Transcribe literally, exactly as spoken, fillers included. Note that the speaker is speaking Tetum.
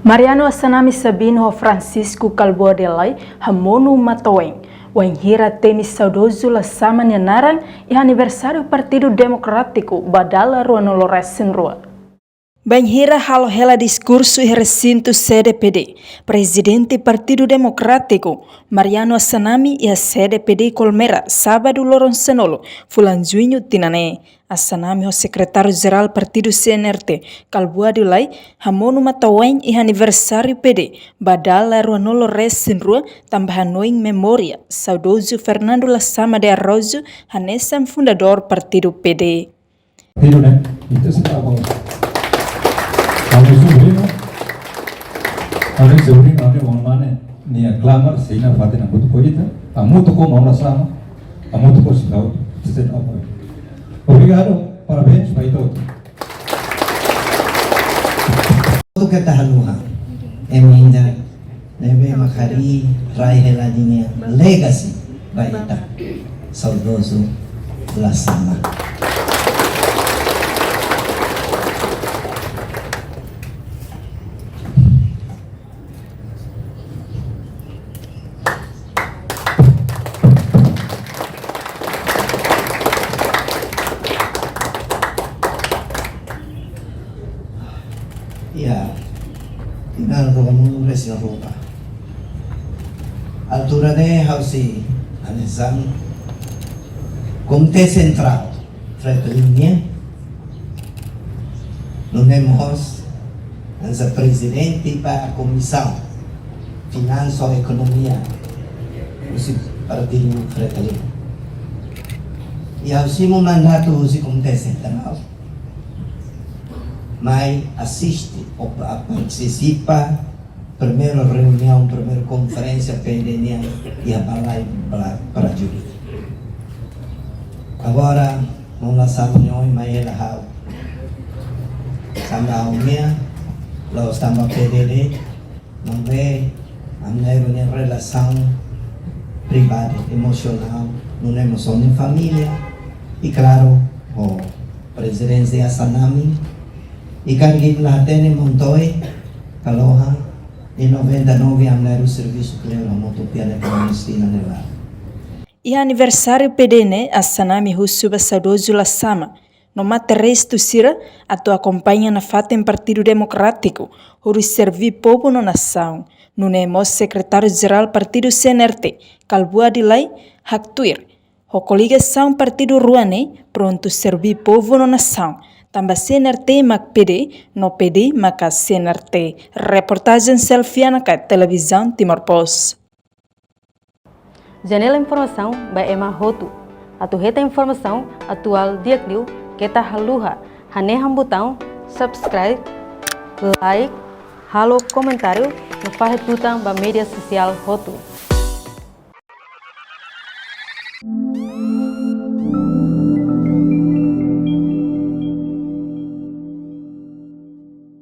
Mariano Assanami Sabino ho Francisco Kalbuadi Lay hamonu matan-oin, wainhira temi saudozu Lasama nia naran iha aniversáriu Partidu Demokrátiku ba dala ruanulu-resin-rua. Bainhira halo hela diskursu iha resintu sede P D, Prezidente Partidu Demokrátiku, Mariano Assanami, iha sede P D Colmera, sábadu loron sanulu, fulan juñu tinan ne'e. Assanami ho Sekretáriu Jerál Partidu C N R T, Kalbuadi Lay, hamonu matan-oin iha aniversáriu P D ba dala ruanulu-resin-rua, tanba hanoin memória saudozu Fernando Lasama de Araújo, hanesan fundadór partidu P D. Hiru ne'e, ita sei tau ba. Ami sobriñu, ami sobriñu, ami oan mane, nia klamar, sei na fatin hamutuk ho ita, hamutuk ho maun Lasama, hamutuk ho sitau, ita sei tau ba. Obrigadu, parabéns ba ita hotu. Hotu keta haluha, ema ida ne'ebé mak harii rai hela ninia legacy ba ita, saudozu Lasama. Ya, final ko kamu nulis na roupa. Altura ne'e ha'u sei hanesan Komité Sentrál Fretilin nian, nune'e mós hanesan prezidente ba Komisaun Finansa ho Ekonomia husi Partidu Fretilin. I ha'u simu mandatu husi Komité Sentrál mai asiste ou pa-, partisipa primeira reuniaun, primeira konferénsia P D nian iha Balai Bra-, Prajurit. Agora, maun Lasama nia oin mai hela ha'u. Tanba ha'u-nia, la'ós tanba P D de'it, maibé ami na'in-rua nia relasaun privadu, emosionál, nune'e mós ho nia família, i klaru, ho Prezidente Assanami, i karik imi la hatene, maun Toy, Kalohan, iha noventa e nove ami na'in-rua servisu kleur hamutuk iha ne'e, komunis tina ne'ebá. Iha aniversáriu P D ne'e, Assanami husu ba saudozu Lasama no matan-restu sira atu akompaña nafatin Partidu Demokrátiku hodi serví povu no nasaun. Nune'e mós Sekretáriu Jerál Partidu C N R T, Kalbuadi Lay, haktuir, ho koligasaun partidu rua ne'e prontu serví povu no nasaun, tanba C N R T mak P D, no P D maka C N R T. Reportajen Selfie Anaka, Televizaun Timor Post. Janela informasaun ba ema hotu. Atu hetan informasaun atuál di'ak liu, keta haluha hanehan butaun subscribe, like, halo komentáriu, no fahe tutan ba média sosiál hotu.